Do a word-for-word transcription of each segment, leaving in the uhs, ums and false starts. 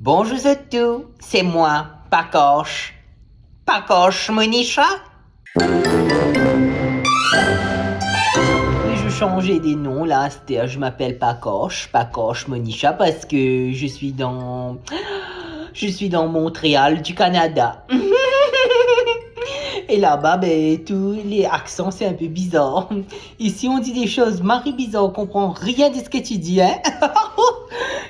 Bonzour zot tou, se mwa, Pakosh. Pakosh Monisha. Oui, je change de nom là, c'est-à-dire je m'appelle Pakosh, Pakosh Monisha, parce que je suis dans, je suis dans Montréal du Canada. Et là-bas, ben, tous les accents, c'est un peu bizarre. Ici, on dit des choses, Marie, bizarre, on comprend rien de ce que tu dis, hein.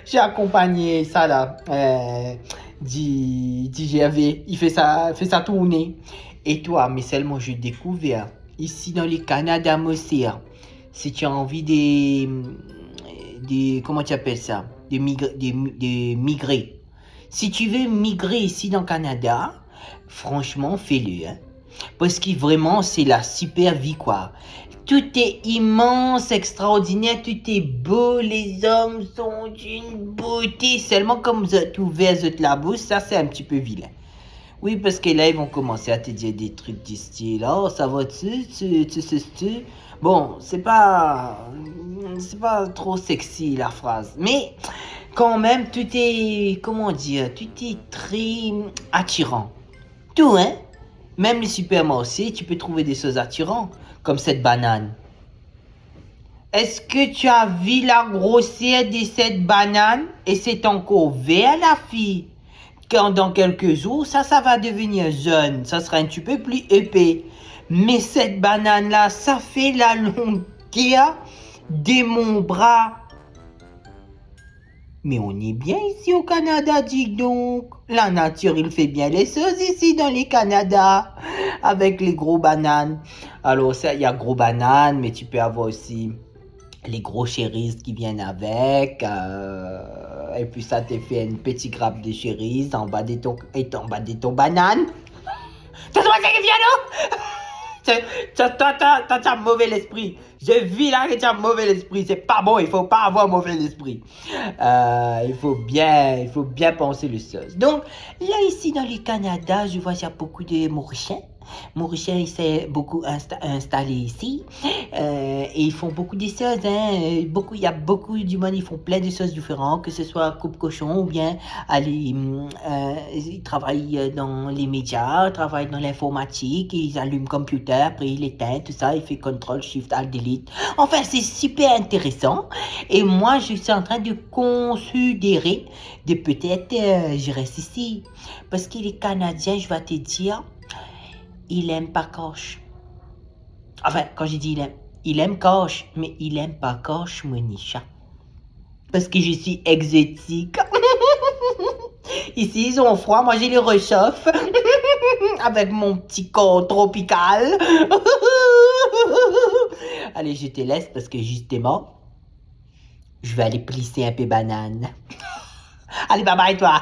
J'ai accompagné ça là, euh, du, du G R V. Il fait ça, fait ça tourner. Et toi, mais seulement je découvre, ici dans le Canada, mon cher, si tu as envie de, de, comment tu appelles ça, de migrer, de, de migrer. Si tu veux migrer ici dans le Canada, franchement, fais-le, hein. Parce que vraiment, c'est la super vie, quoi. Tout est immense, extraordinaire, tout est beau, les hommes sont d'une beauté. Seulement comme zot ouvrir zot labouche, ça c'est un petit peu vilain. Oui, parce que là, ils vont commencer à te dire des trucs du style, oh, ça va-tu, tu, tu sais-tu. Bon, c'est pas, c'est pas trop sexy la phrase, mais quand même, tout est, comment dire, tout est très attirant. Tout, hein? Même les supermarchés, tu peux trouver des choses attirantes, comme cette banane. Est-ce que tu as vu la grosseur de cette banane? Et c'est encore vert, la fille. Quand dans quelques jours, ça, ça va devenir jaune, ça sera un petit peu plus épais. Mais cette banane-là, ça fait la longueur de mon bras. Mais on est bien ici au Canada, dis donc. La nature, il fait bien les choses ici dans le Canada, avec les gros bananes. Alors, ça, il y a gros bananes, mais tu peux avoir aussi les gros cerises qui viennent avec. Euh, et puis ça te fait une petite grappe de cerises en bas de ton, et en bas de ton banane. T'as trouvé ça qui vient, non? T'as, t'as, t'as, t'as, t'as mauvais l'esprit. Je vis là que tu as mauvais l'esprit. C'est pas bon, il faut pas avoir mauvais l'esprit. Euh, il faut bien, il faut bien penser les choses. Donc, là, ici, dans le Canada, je vois qu'il y a beaucoup de Mauriciens. Mauriciens, ils sont beaucoup insta-, installés ici. Euh, et ils font beaucoup de choses, hein. Beaucoup, il y a beaucoup du monde, ils font plein de choses différentes, que ce soit coupe cochon ou bien aller, hum, euh, ils travaillent dans les médias, travaillent dans l'informatique, ils allument computer, après ils l'éteignent, tout ça, ils font contrôle, shift, alt, delete. Enfin, c'est super intéressant. Et moi, je suis en train de considérer de peut-être, euh, je reste ici. Parce que les Canadiens, je vais te dire, ils aiment pas Kosh. Enfin, quand je dis il aime, il aime Kosh, mais il aime pas Kosh, Monisha. Parce que je suis exotique. Ici, ils ont froid, moi, je les réchauffe avec mon petit corps tropical. Allez, je te laisse parce que justement, je vais aller plisser un peu banane. Allez, bye bye, toi.